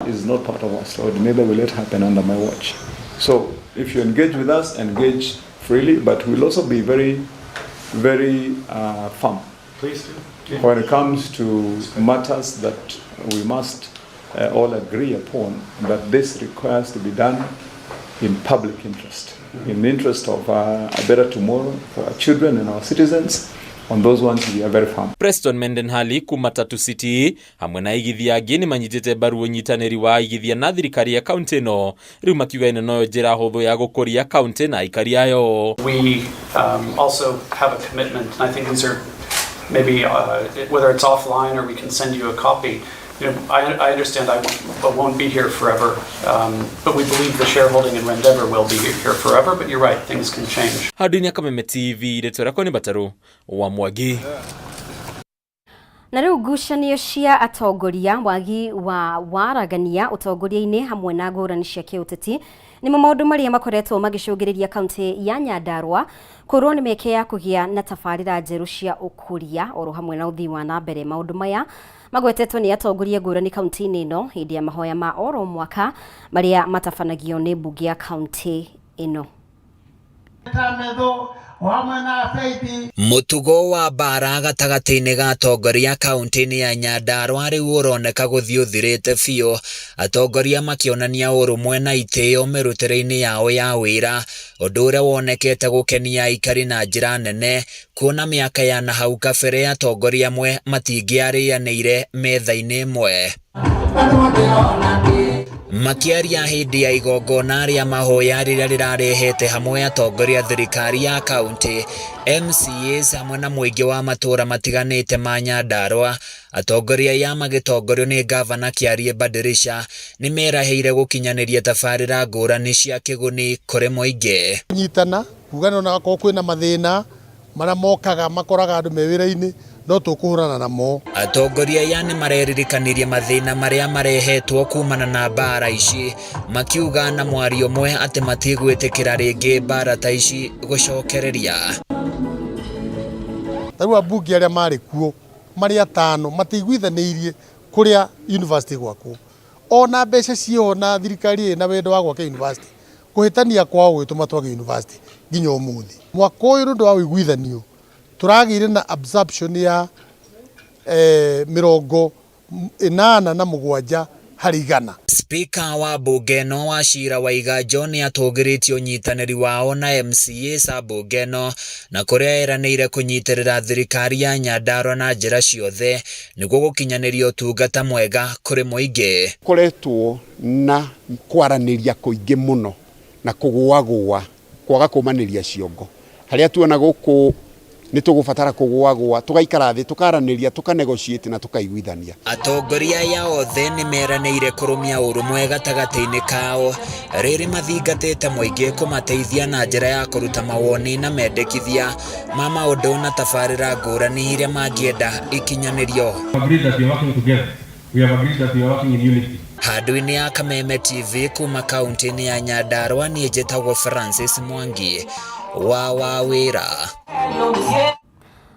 is not part of our story, neither will it happen under my watch. So if you engage with us, engage freely, but we'll also be very, very firm. Please do. Yeah. When it comes to matters that we must all agree upon, that this requires to be done in public interest, in the interest of a better tomorrow for our children and our citizens. On those ones, we are very firm. Preston Mendenhall kuma Tatu City hamwe na aigithia angĩ nĩ manyitĩte mbaru ũnyitanĩri wa aigithia na thirikari ya kaunti ĩno, rĩu makiuga ĩno noyo njĩra hũthũ ya gũkũria kaunti na aikari ayo. We also have a commitment, and I think these are maybe, whether it's offline or we can send you a copy. I understand I won't, but won't be here forever, but we believe the shareholding in Rendeavour will be here forever, but you're right, things can change. Handũ-inĩ ya Kameme TV, rĩtwa rĩakwa nĩ Batarũ wa Mwangi. Na rĩu ngucanio cia atongoria, wagi wa waragania ũtongoria-inĩ hamwe na ngũrani cia kĩũteti nĩmo maũndũ marĩa makoretwo magĩcũngĩrĩria kaunti ya Nyandarua kũrwo nĩ mĩeke ya kũgĩa na tabarĩra njerũ cia ũkũria oro hamwe na ũthii wa na mbere. Maũndũ maya magwetetwo nĩ atongoria ngũrani kaunti-inĩ ĩno hĩndĩ ya mahoya ma oro mwaka marĩa matabanagio nĩ mbunge ya kaunti ĩno. Mũtugo wa mbara gatagatĩ-inĩ ga atongoria kaunti-inĩ ya Nyandarua rĩu ũroneka gũthiĩ ũthirĩte biũ, atongoria makĩonania ũrũmwe na itĩo mĩrutĩre-inĩ yao ya wĩra, ũndũ ũrĩa wonekete gũkenia aikari na njĩra nene, kuona mĩaka ya nahau kabere atongoria amwe matingĩarĩanĩire metha-inĩ ĩmwe. Makĩaria hĩndĩ ya igongona rĩa mahoya rĩrĩa rĩrarehete hamwe atongoria thirikari ya kaunti, MCAs hamwe na mũingĩ wa matũũra matiganĩte ma Nyandarua, atongoria aya magĩtongorio nĩ ngavana Kĩarie Badirisha nĩ merahĩire gũkinyanĩria tabarĩra ngũrani cia kĩguni kũrĩ mũingĩ. Nyitana kuga ona akorwo kwĩna mathĩna marĩa mokaga makoraga andũ me wĩra-inĩ, no tũkũhũrana namo. Atongoria aya nĩ mareririkanirie mathĩna marĩa marehetwo kumana na mbara ici, makiuga na mwario ũmwe atĩ matigwĩtĩkĩra rĩngĩ mbara ta ici gũcokereria. Ta rĩu ambunge arĩa marĩ kuo marĩ atano matiiguithanĩirie kũrĩa university gwakwo, ona mbeca ciĩho na thirikari ĩna wendo wa gwaka university, kũhĩtania kwao gũgĩtũma twage university nginya ũmũthĩ. Mwaka ũyũ nĩ ũndũ wa ũiguithanio tũragĩire na absorption ya 87%. Spika wa mbunge ĩno Wachira Waiganjo nĩ atũgĩrĩtie ũnyitanĩri wao na MCAs a mbunge ĩno na kũrĩa eranĩire kũnyitĩrĩra thirikari ya Nyandarua na njĩra ciothe nĩguo gũkinyanĩria ũtungata mwega kũrĩ mũingĩ. Koretwo na kwaranĩria kũingĩ mũno na kũgũagũa, kwaga kũmanĩria ciongo harĩa tuona gũkũ nĩ tũgũbatara kũgũagũa, tũgaikara thĩ, tũkaranĩria, tũkanegotiate na tũkaiguithania. Atongoria aya othe nĩ meranĩire kũrũmia ũrũmwe gatagatĩ-inĩ kao rĩrĩ mathingatĩte mũingĩ kũmateithia na njĩra ya kũruta mawoni na mendekithia ma maũndũ na tabarĩra ngũrani iria mangĩenda ikinyanĩrio. Agreed that we are working together. We have agreed that we are working in unity. Handũ-inĩ ya Kameme TV kuma kaunti-inĩ ya Nyandarua, niĩ njĩtagwo Francis Mwangi wa Wawĩra.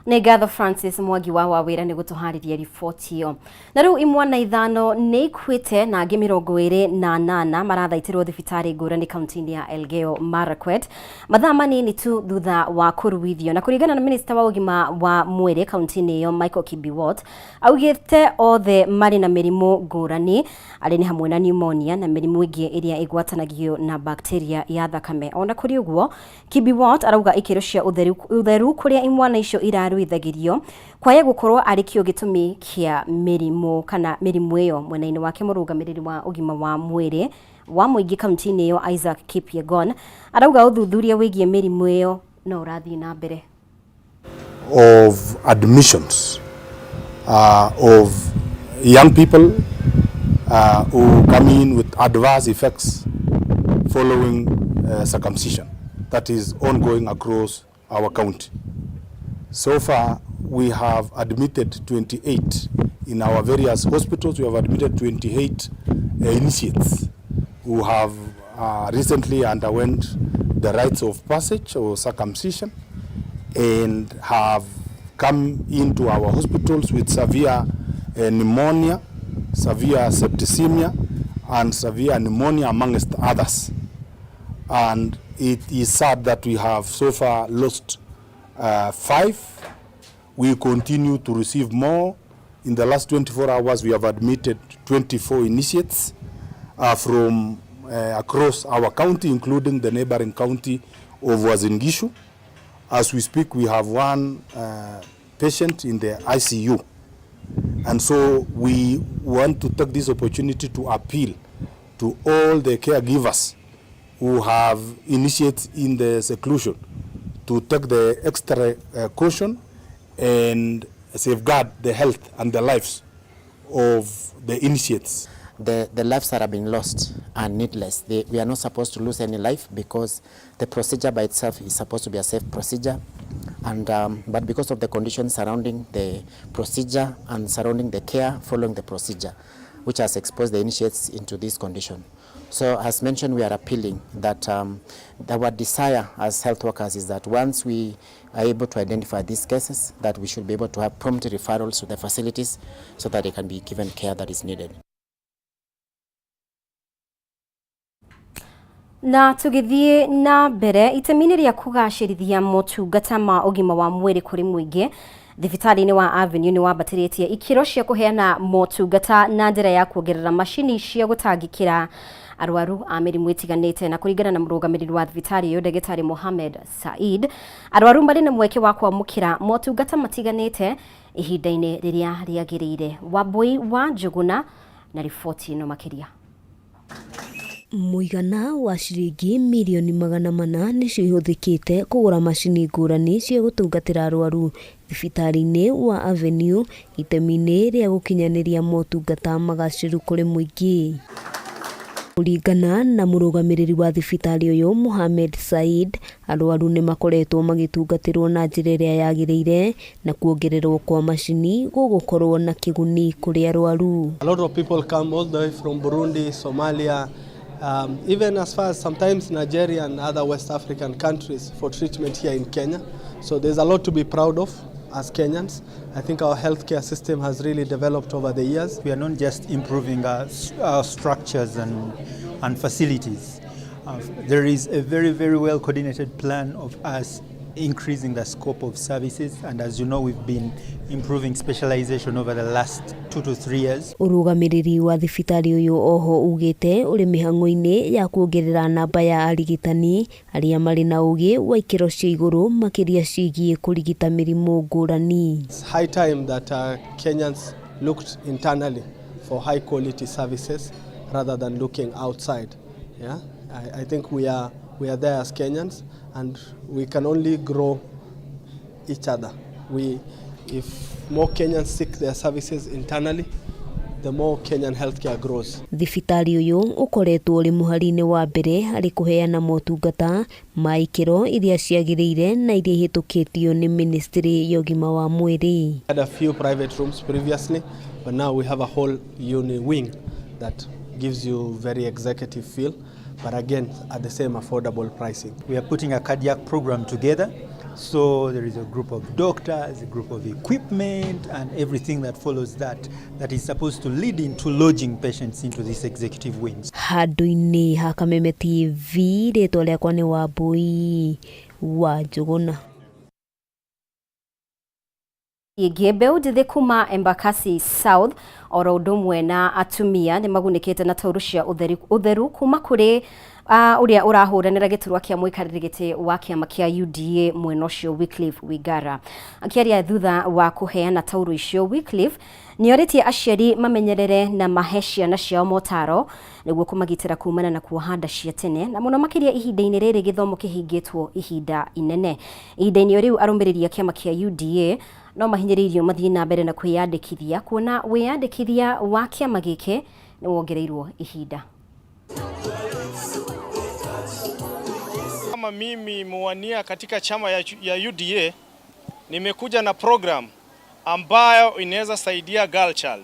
Nĩ ngatho Francis Mwangi wa Wawĩra nĩ gũtũharĩria riboti ĩyo. Na rĩu imwana 5 nĩ ikuĩte na angĩ 28 marathaitĩrwo thibitarĩ ngũrani kaunti-inĩ ya Elgeyo Marakwet mathaa manini tu thutha wa kũruithio. Na kũringana na minista wa ũgima wa mwĩrĩ kaunti-inĩ ĩyo Michael Kibiwot, augĩte othe marĩ na mĩrimũ ngũrani, arĩ nĩ hamwe na pneumonia na mĩrimũ ĩngĩ ĩrĩa ĩgwatanagio na bacteria ya thakame. Ona kũrĩ ũguo, Kibiwot arauga ikĩro cia ũtheru kũrĩa imwana icio iraruithagĩrio kwaya gũkorwo arĩ kĩo gĩtũmi kĩa mĩrimũ kana mĩrimũ ĩyo. Mwena-inĩ wake, mũrũgamĩrĩri wa ũgima wa mwĩrĩ wa mũingĩ kaunti-inĩ ĩyo Isaac Kipyegon arauga ũthuthuria wĩgiĩ mĩrimũ ĩyo no ũrathiĩ na mbere. Of admissions of young people who come in with adverse effects following circumcision that is ongoing across our county. So far, we have admitted 28 in our various hospitals. We have admitted 28 initiates who have recently underwent the rites of passage or circumcision and have come into our hospitals with severe pneumonia, severe septicemia, and severe pneumonia, amongst others. And it is sad that we have so far lost 5. We continue to receive more. In the last 24 hours, we have admitted 24 initiates from across our county, including the neighboring county of Uasin Gishu. As we speak, we have one patient in the ICU. And so we want to take this opportunity to appeal to all the caregivers who have initiates in the seclusion to take the extra caution and safeguard the health and the lives of the initiates. The lives that have been lost are needless. We are not supposed to lose any life because the procedure by itself is supposed to be a safe procedure. And but because of the conditions surrounding the procedure and surrounding the care following the procedure, which has exposed the initiates into this condition. So as mentioned, we are appealing that our desire as health workers is that once we are able to identify these cases, that we should be able to have prompt referrals to the facilities so that they can be given care that is needed. Na tugithie na mbere itemi-inĩ rĩa kũgacĩrithia motungata ma ũgima wa mwĩrĩ kũrĩ mũingĩ, thibitarĩ-inĩ wa Avenue nĩ wambatĩrĩtie ikĩro cia kũheana motungata na njĩra ya kuongerera macini cia gũtangĩkĩra arwaru a mĩrimũ ĩtiganĩte. Na kũringana na mũrũgamĩrĩri wa thibitarĩ ĩyo ndagĩtarĩ Mohamed Said, arwaru marĩ na mweke wa kwamũkĩra motungata matiganĩte ihinda-inĩ rĩrĩa rĩagĩrĩire. Wambui wa Njũgũna na riboti ĩno makĩria. Mũigana wa ciringi mirioni 400 nĩcio ihũthĩkĩte kũgũra macini ngũrani cia gũtungatĩra arwaru thibitarĩ-inĩ wa Avenue itemi-inĩ rĩa gũkinyanĩria motungata magacĩru kũrĩ mũingĩ. Kũringana na mũrũgamĩrĩri wa thibitarĩ ũyũ Mohamed Said, arwaru nĩ makoretwo magĩtungatĩrwo na njĩra ĩrĩa yagĩrĩire na kuongererwo kwa macini gũgũkorwo na kĩguni kũrĩ arwaru. A lot of people come all the way from Burundi, Somalia, even as far as sometimes Nigeria and other West African countries for treatment here in Kenya. So there's a lot to be proud of as Kenyans. I think our healthcare system has really developed over the years. We are not just improving our structures and facilities. There is a very, very well coordinated plan of us increasing the scope of services, and as you know, we've been improving specialization over the last 2 to 3 years. Ũrũgamĩrĩri wa thibitarĩ ũyũ oho ugĩte ũrĩ mĩhang'o-inĩ ya kuongerera namba ya arigitani arĩa marĩ na ũgĩ wa ikĩro cia igũrũ makĩria ciĩgiĩ kũrigita mĩrimũ ngũrani. It's high time that Kenyans looked internally for high quality services rather than looking outside. Yeah, I think we are there as Kenyans, and we can only grow each other. If more Kenyans seek their services internally, the more Kenyan healthcare grows. Thibitarĩ ũyũ ũkoretwo ũrĩ mũhari-inĩ wa mbere harĩ kũheana motungata ma ikĩro iria ciagĩrĩire na iria ihĩtũkĩtio nĩ ministry ya ũgima wa mwĩrĩ. We had a few private rooms previously, but now we have a whole uni wing that gives you very executive feel, but again at the same affordable pricing. We are putting a cardiac program together, so there is a group of doctors, a group of equipment, and everything that follows that is supposed to lead into lodging patients into this executive wings. Handũ-inĩ ha Kameme TV, rĩtwa rĩakwa nĩ Wambui wa Njũgũna. Ĩngĩ mbeũ njĩthĩ kuma Embakasi South oro ũndũ ũmwe na atumia nĩ magunĩkĩte na taurũ cia ũtheru kuma kũrĩ ũrĩa ũrahũranĩra gĩturwa kĩa mũikarĩri gĩtĩ wa kĩama kĩa UDA mwena ũcio Wycliffe Wigara. Akĩaria thutha wa kũheana taurũ icio, Wycliffe nĩorĩtie aciari mamenyerere na mahe ciana ciao motaro nĩguo kũmagitĩra kumana na kuoha nda cia tene na mũno makĩria ihinda-inĩ rĩrĩ gĩthomo kĩhingĩtwo ihinda inene. Ihinda-inĩ rĩu arũmĩrĩri a kĩama kĩa UDA no mahinyĩrĩirio mathiĩ na mbere na kwĩyandĩkithia kuona wĩyandĩkithia wa kĩama gĩkĩ nĩ wongereirwo ihinda. Kama mimi muwania katika chama ya UDA, nimekuja na program ambayo inaweza saidia girl child.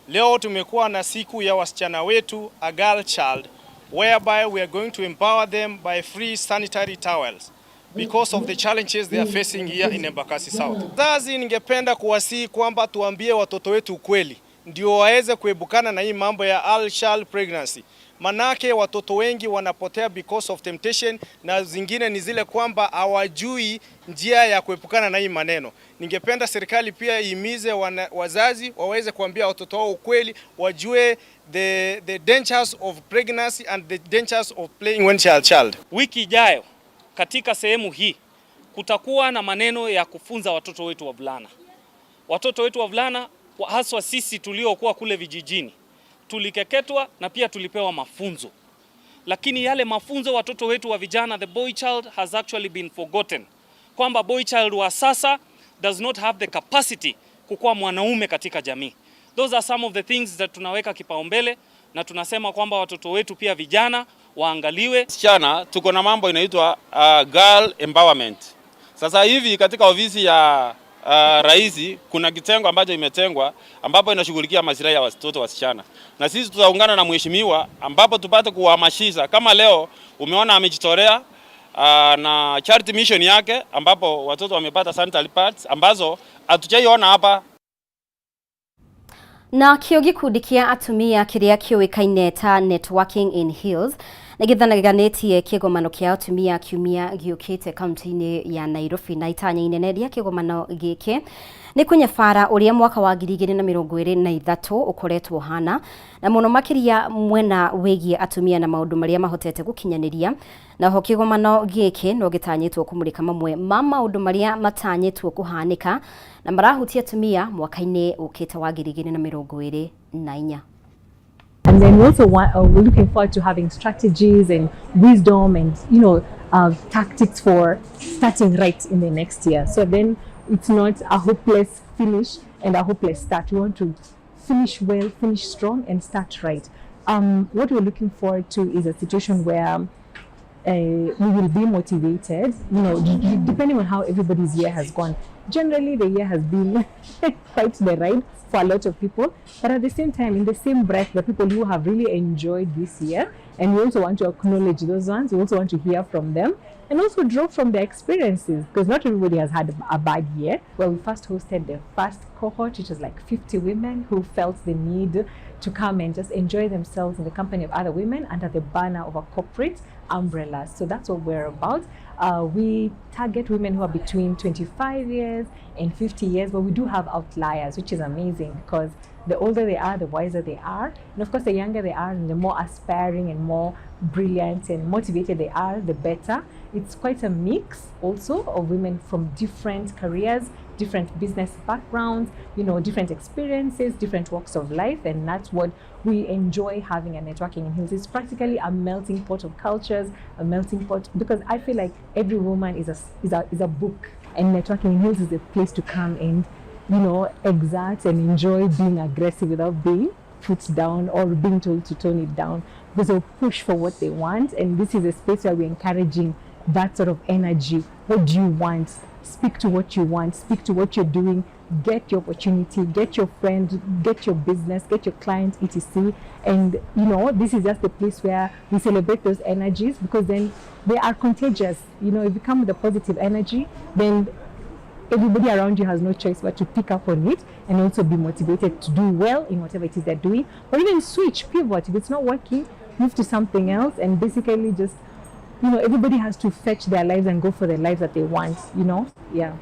Leo tumekuwa na siku ya wasichana wetu, a girl child, whereby we are going to empower them by free sanitary towels because of the challenges they are facing here in Embakasi South. Zazi, ningependa kuwasihi kwamba tuambie watoto wetu ukweli. ndio waweze kuebukana na hii mambo ya early child pregnancy. Manake watoto wengi wanapotea because of temptation, na zingine ni zile kwamba hawajui njia ya kuepukana na hii maneno. Ningependa serikali pia ihimize wazazi waweze kuambia watoto wao ukweli, wajue the dangers of pregnancy and the dangers of playing when child. Wiki ijayo katika sehemu hii kutakuwa na maneno ya kufunza watoto wetu wavulana. Watoto wetu wavulana, haswa sisi tuliokuwa kule vijijini, tulikeketwa na pia tulipewa mafunzo, lakini yale mafunzo watoto wetu wa vijana, the boy child has actually been forgotten, kwamba boy child wa sasa does not have the capacity kukuwa mwanaume katika jamii. Those are some of the things that tunaweka kipaumbele na tunasema kwamba watoto wetu pia vijana waangaliwe. Wasichana tuko na mambo inaitwa girl empowerment. Sasa hivi katika ofisi ya rais kuna kitengo ambacho imetengwa ambapo inashughulikia maslahi ya watoto wasichana, na sisi tutaungana na mheshimiwa ambapo tupate kuhamasisha. Kama leo umeona amejitolea na charity mission yake ambapo watoto wamepata sanitary pads ambazo hatujaiona hapa. Na kĩo gĩkundi kĩa atumia kĩrĩa kĩũĩkaine ta Networking in Heels nĩ gĩthanĩtie kĩgomano kĩa atumia kiumia gĩũkĩte kaunti-inĩ ya Nairobi, na itanya inene rĩa kĩgomano gĩkĩ nĩ kũnyabara ũrĩa mwaka wa 2023 ũkoretwo ũhana, na mũno makĩria mwena wĩgiĩ atumia na maũndũ marĩa mahotete gũkinyanĩria. Naho kĩgomano gĩkĩ no gĩtanyĩtwo kũmũrĩka mamwe ma maũndũ marĩa matanyĩtwo kũhanĩka na marahutia atumia mwaka-inĩ ũkĩte wa 2024. And then we also we're looking forward to having strategies and wisdom and tactics for starting right in the next year. So then it's not a hopeless finish and a hopeless start. We want to finish well, finish strong, and start right. What we're looking forward to is a situation where we will be motivated, depending on how everybody's year has gone. Generally, the year has been quite the ride for a lot of people, but at the same time, in the same breath, the people who have really enjoyed this year, and we also want to acknowledge those ones, we also want to hear from them, and also draw from their experiences, because not everybody has had a bad year. Well, we first hosted the first cohort, which was like 50 women who felt the need to come and just enjoy themselves in the company of other women under the banner of a corporate umbrella. So that's what we're about. We target women who are between 25 years and 50 years, but we do have outliers, which is amazing because the older they are, the wiser they are. And of course, the younger they are and the more aspiring and more brilliant and motivated they are, the better. It's quite a mix also of women from different careers, different business backgrounds, different experiences, different walks of life. And that's what we enjoy having at Networking in Heels. It's practically a melting pot of cultures, a melting pot, because I feel like every woman is a book, and Networking in Heels is a place to come and, exert and enjoy being aggressive without being put down or being told to tone it down, because they'll push for what they want. And this is a space where we're encouraging that sort of energy. What do you want? Speak to what you want, speak to what you're doing, get your opportunity, get your friend, get your business, get your client, etc. And this is just the place where we celebrate those energies, because then they are contagious. If you come with a positive energy, then everybody around you has no choice but to pick up on it and also be motivated to do well in whatever it is they're doing, or even switch, pivot. If it's not working, move to something else, and basically just, everybody has to fetch their lives and go for the lives that they want, Yeah.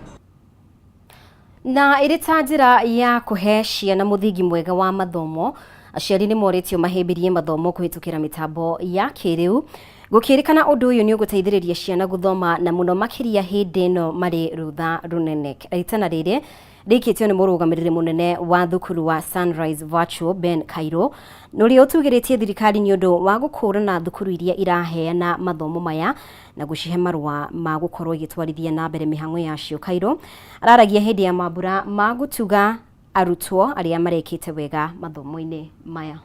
Na ĩrĩ ta njĩra ya kũhe ciana mũthingi mwega wa mathomo, aciari nĩ morĩtio mahĩmbĩrie mathomo kũhĩtũkĩra mĩtambo ya kĩrĩu, gũkĩrĩkana ũndũ ũyũ nĩ ũgũteithĩrĩria ciana gũthoma na mũno makĩria hĩndĩ ĩno marĩ rũtha rũnene. Rĩtana rĩrĩ rĩikĩtio nĩ mũrũgamĩrĩri mũnene wa thukuru wa Sunrise Virtual Ben Kairo, ũrĩa ũtugĩrĩtie thirikari nĩ ũndũ wa gũkũrana thukuru iria iraheana mathomo maya na gũcihe marũa ma gũkorwo igĩtwarithia na mbere mĩhang'o yacio. Kairo araragia hĩndĩ ya mambura ma gũtuga arutwo arĩa marekĩte wega mathomo-inĩ maya.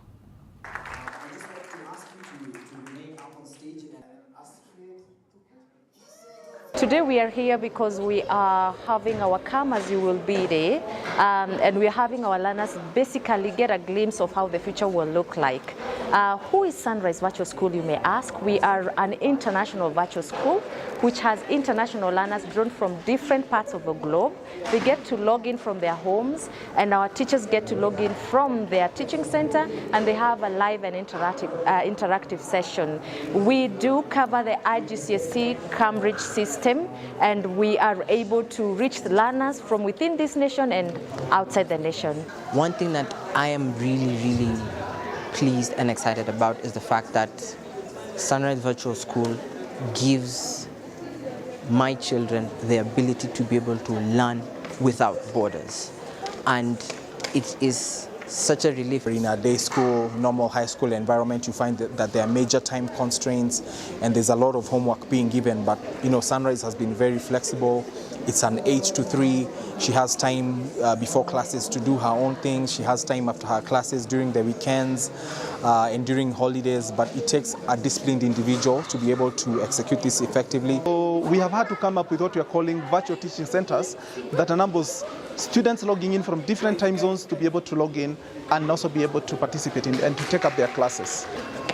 Today we are here because we are having our Come As You Will Be Day, and we are having our learners basically get a glimpse of how the future will look like. Who is Sunrise Virtual School, you may ask? We are an international virtual school which has international learners drawn from different parts of the globe. They get to log in from their homes, and our teachers get to log in from their teaching center, and they have a live and interactive session. We do cover the IGCSE Cambridge system, and we are able to reach the learners from within this nation and outside the nation. One thing that I am really, really pleased and excited about is the fact that Sunrise Virtual School gives my children the ability to be able to learn without borders. And it is such a relief. In a day school, normal high school environment, you find that there are major time constraints and there's a lot of homework being given. But, you know, Sunrise has been very flexible. It's an 8 to 3. She has time before classes to do her own things. She has time after her classes during the weekends and during holidays. But it takes a disciplined individual to be able to execute this effectively. So we have had to come up with what we are calling virtual teaching centers that enables students logging in from different time zones to be able to log in and also be able to participate in and to take up their classes.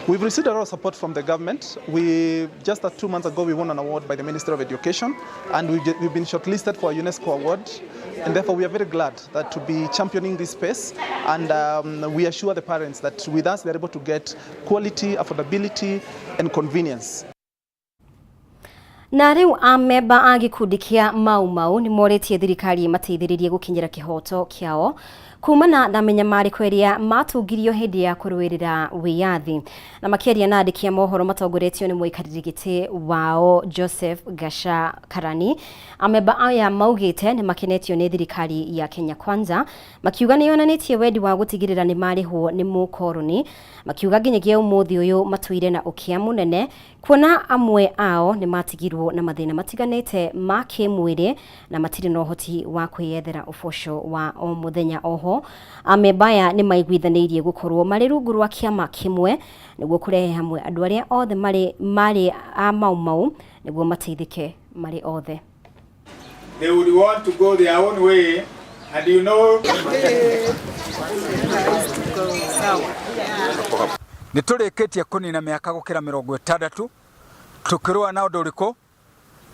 We've received a lot of support from the government. We just 2 months ago, we won an award by the Ministry of Education, and we've been shortlisted for a UNESCO award. And therefore, we are very glad that to be championing this space. And we assure the parents that with us, they're able to get quality, affordability, and convenience. Na riu amemba a gikundi kia Mau Mau ni moretie thirikari mateithiririe gukinyira kihoto kiao kumana na minyamariko iria matungirio hindi ya kuruirira wiyathi na makiaria na andiki a mohoro matongoretio ni muikariri giti wao Joseph Gasha Karani. Amemba aya maugite ni makenetio ni thirikari ya Kenya Kwanza, makiuga ni yonanitie wendi wa gutigirira ni marihwo ni mukoroni, makiuga nginyagia umuthi uyu matuire na ukia munene kuona amwe ao ni matigirwo na mathina matiganite ma kimwiri na matiri na uhoti wa kwiyethera uboco wa o muthenya. Oho amembaya ni maiguithaniirie gukorwo mari rungu rwa kiama kimwe niguo kurehe hamwe andu aria othe mari a Mau Mau niguo mateithike mari othe. They would want to go their own way, and you know nĩ tũrĩkĩtie kũnina mĩaka gũkĩra 60 tukĩrũa na ũndũ ũrĩkũ,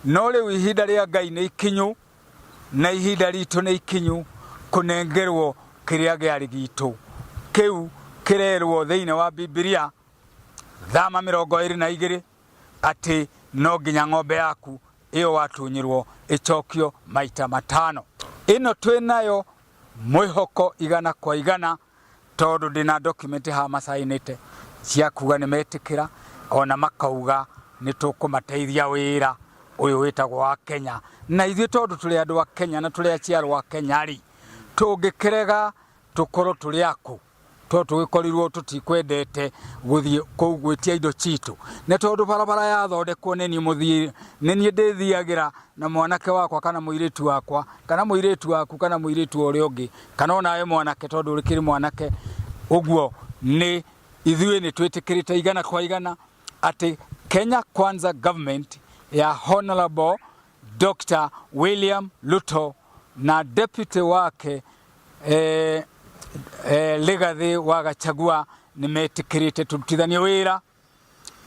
no rĩu ihinda rĩa Ngai nĩ ikinyu na ihinda ritũ nĩ ikinyu kũnengerwo kĩrĩa gĩarĩ gitũ kĩu kĩrerwo thĩinĩ wa Bibilia Thama 22 atĩ no nginya ng'ombe yaku ĩyo watunyirwo ĩcokio maita 5. Ĩno twĩnayo mwĩhoko 100 kwa 100 tondũ ndĩna document haha macainĩte cia kuga nĩ metĩkĩra ona makauga nĩ tũkũmateithia wĩra ũyũ wĩtagwo wa Kenya. Na ithuĩ tondũ tũrĩ andũ a Kenya na tũrĩ aciarwo a Kenya rĩ, tũngĩkĩrega tũkorwo tũrĩ akũ tondũ tũgĩkorirwo tũtikwendete gũthiĩ kũu gwĩtia indo citũ, nĩ tondũ barabara yathondekwo nĩ niĩ mũthiĩ, nĩ niĩ ndĩthiagĩra na mwanake wakwa kana mũirĩtu wakwa kana mũirĩtu waku kana mũirĩtu ũrĩa ũngĩ kana onawe mwanake tondũ ũrĩkĩrĩ mwanake. Ũguo nĩ ithuĩ nĩ twĩtĩkĩrĩte 100 kwa 100 atĩ Kenya Kwanza government ya Honorable Dr. William Ruto na deputy wake Rigathi wa Gachagua nĩ metĩkĩrĩte tũrutithanie wĩra.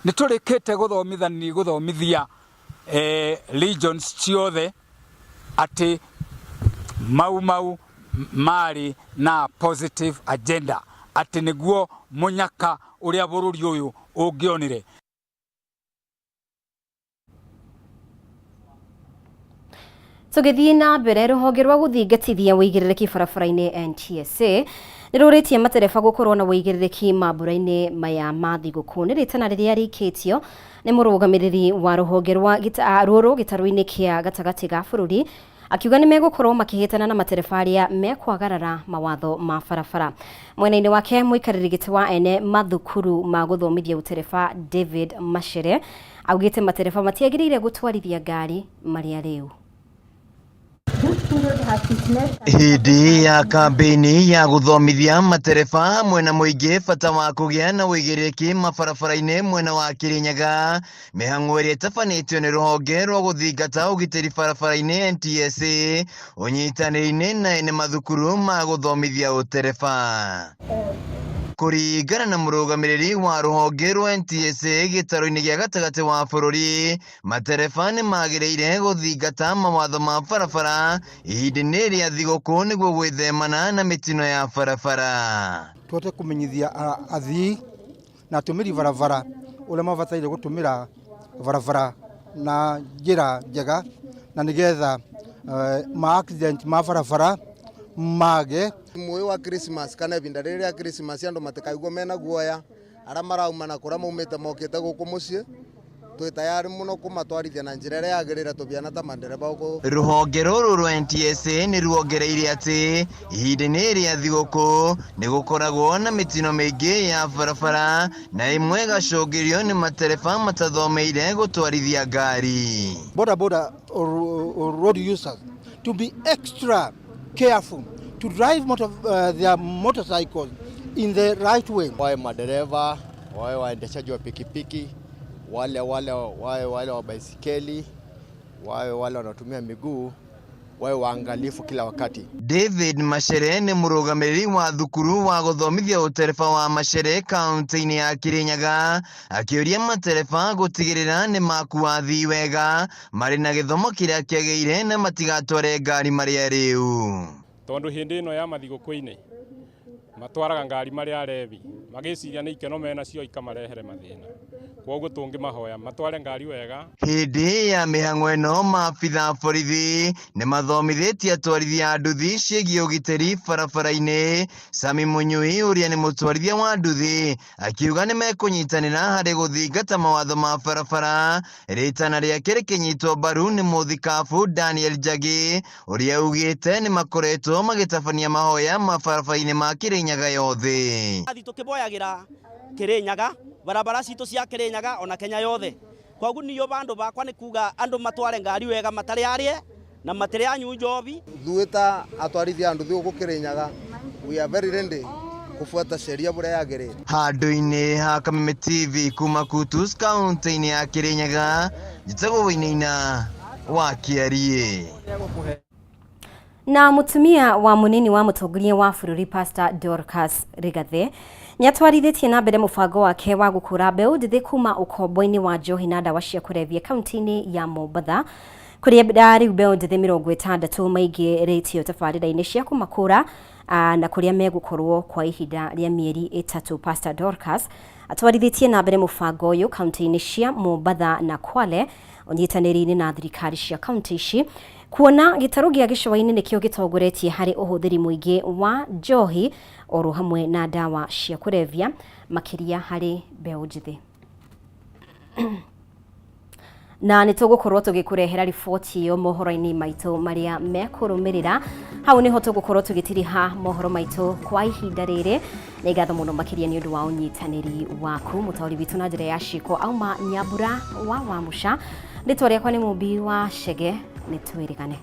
Nĩ tũrĩkĩte gũthomithia regions ciothe atĩ Mau Mau marĩ na positive agenda atĩ nĩguo mũnyaka ũrĩa bũrũri ũyũ ũngĩonire. Tũgĩthiĩ na mbere, rũhonge rwa gũthingatithia wĩigĩrĩrĩki barabara-inĩ NTSA nĩ rũrĩtie matereba gũkorwo na wĩigĩrĩrĩki mambura-inĩ maya ma thigũkũ. Nĩ rĩtana rĩrĩa rĩikĩtio nĩ mũrũgamĩrĩri wa rũhonge rwa rũrũ gĩtarũ-inĩ kĩa gatagatĩ ga bũrũri, akiuga nĩ megũkorwo makĩhĩtana na matereba arĩa mekwagarara mawatho ma barabara. Mwena-inĩ wake mũikarĩri gĩtĩ wa ene mathukuru ma gũthomithia ũtereba David Machere augĩte matereba matiagĩrĩire gũtwarithia ngari marĩ arĩu. Hĩndĩ ya kambĩini ya gũthomithia matereba mwena mũingĩ bata wa kũgĩa na ũigĩrĩrĩki mabarabara-inĩ mwena wa Kirinyaga, mĩhang'o ĩrĩa ĩtabanĩtio nĩ rũhonge rwa gũthingata ũgitĩri barabara-inĩ NTSA ũnyitanĩri-inĩ na ene mathukuru ma gũthomithia ũtereba. Kũringana na mũrũgamĩrĩri wa rũhonge rwa NTSA gĩtarũ-inĩ gĩa gatagatĩ wa bũrũri, matereba nĩ magĩrĩire gũthingata mawatho ma barabara ihinda-inĩ rĩa thigũkũ nĩguo gwĩthemana na mĩtino ya barabara. Tuhote kũmenyithia athii na atũmĩri barabara ũrĩa mabataire gũtũmĩra barabara na njĩra njega na nĩgetha ma accident ma barabara mage. Mwei wa Christmas kana ibinda rĩrĩ rĩa Christmas andũ matikaigua mena guoya arĩa marauma na kũrĩa maumĩte mokĩte gũkũ mũciĩ twĩ tayari mũno kũmatwarithia na njĩra ĩrĩa yagĩrĩire tũbiana ta mandereba gũkũ. Rũhonge rũrũ rwa NTSA nĩ ruongereire atĩ ihinda-inĩ rĩa thigũkũ nĩ gũkoragwo na mĩtino mĩingĩ ya barabara na ĩmwe ĩgacũngĩrĩrio nĩ matereba matathomeire gũtwarithia ngari. Boda boda or road users to be extra careful to drive their motorcycles in the right way. Wawe madereva, wawe waendeshaji wa pikipiki, wale wale wawe wale wa baisikeli, wawe wale wanatumia miguu, wawe waangalifu kila wakati. David Machere nĩ mũrũgamĩrĩri wa thukuru wa gũthomithia ũtereba wa Machere kaunti-inĩ ya Kirinyaga, akĩũria matereba gũtigĩrĩra nĩ makua athii wega marĩ na gĩthomo kĩrĩa kĩagĩrĩire na matigatware ngari marĩ arĩu. Tondu hindi ino ya mathigũkũ-inĩ matwaraga ngari marĩ arebi magĩciria nĩ ikeno menacio ikamarehere mathĩna, koguo tũngĩmahoya matware ngari wega. Hĩndĩ ya mĩhang'o ĩno maabitha a borithi nĩ mathomithĩtie atwarithia a nduthi ciĩgiĩ ũgitĩri barabara-inĩ. Sami Mũnyui ũrĩa nĩ mũtwarithia wa nduthi akiuga nĩ mekũnyitanĩra harĩ gũthingata mawatho ma barabara. Rĩtana rĩake rĩkĩnyitwo mbaru nĩ mũthikabu Daniel Njagi ũrĩa augĩte nĩ makoretwo magĩtabania mahoya mabarabara-inĩ ma Kirinyaga yothe. Athi tũkĩboyagĩra Kirinyaga, barabara citũ cia Kirinyaga ona Kenya yothe. Koguo niyo bandu bakwa nĩ kuga andũ matware ngari wega matarĩ arie na matarĩ anyu njobi. Ithuĩ ta atwarithia a nduthi gũkũ Kirinyaga, we are very ready kufuata sheria buria yagĩrĩire. Handũ-inĩ ha Kameme TV kuma Kutus kaunti-inĩ ya Kirinyaga, njĩtagwo Wainaina wa Kĩariĩ. Na mutumia wa munini wa mutongoria wa bũrũri Pastor Dorcas Rigathi nĩatwarithĩtie na mbere mũbango wake wa gũkũra mbeũ njĩthĩ kuma ũkombo-inĩ wa njohi na ndawa cia kũrebia kaunti-inĩ ya Mombatha, kũrĩa rĩu mbeũ njĩthĩ 60 maingĩrĩtio tabarĩra-inĩ cia kũmakũra na kũrĩa megũkorwo kwa ihinda rĩa mĩeri 3. Pastor Dorcas atwarithĩtie na mbere mũbango ũyũ kaunti-inĩ cia Mombatha na Kwale ũnyitanĩri-inĩ na thirikari cia kaunti ici, kuona gĩtarũ gĩa gĩcũa-inĩ nĩkĩo gĩtongoretie harĩ ũhũthĩri mũingĩ wa njohi oro hamwe na ndawa cia kũrebia makĩria harĩ mbeũ njĩthĩ. Na nĩ tũgũkorwo tũgĩkũrehera riboti ĩyo mohoro-inĩ maitũ marĩa mekũrũmĩrĩra. Hau nĩho tũgũkorwo tũgĩtiriha mohoro maitũ kwa ihinda rĩrĩ. Nĩ ngatho mũno makĩria nĩ ũndũ wa ũnyitanĩri waku. Mũtaũri witũ na njĩra ya ciĩko auma Nyambura wa Wamuca. Rĩtwa rĩakwa nĩ Mũmbi wa Chege, nĩ twĩrĩgane.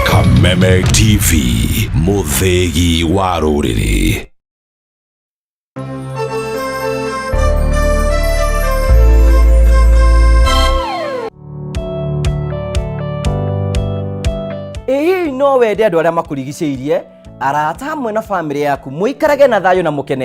Kameme TV, mũthĩgi wa rũrĩrĩ. Ĩ hihi no wende andũ arĩa makũrigicĩirie, arata hamwe na bamĩrĩ yaku mũikarage na thayũ na mũkene?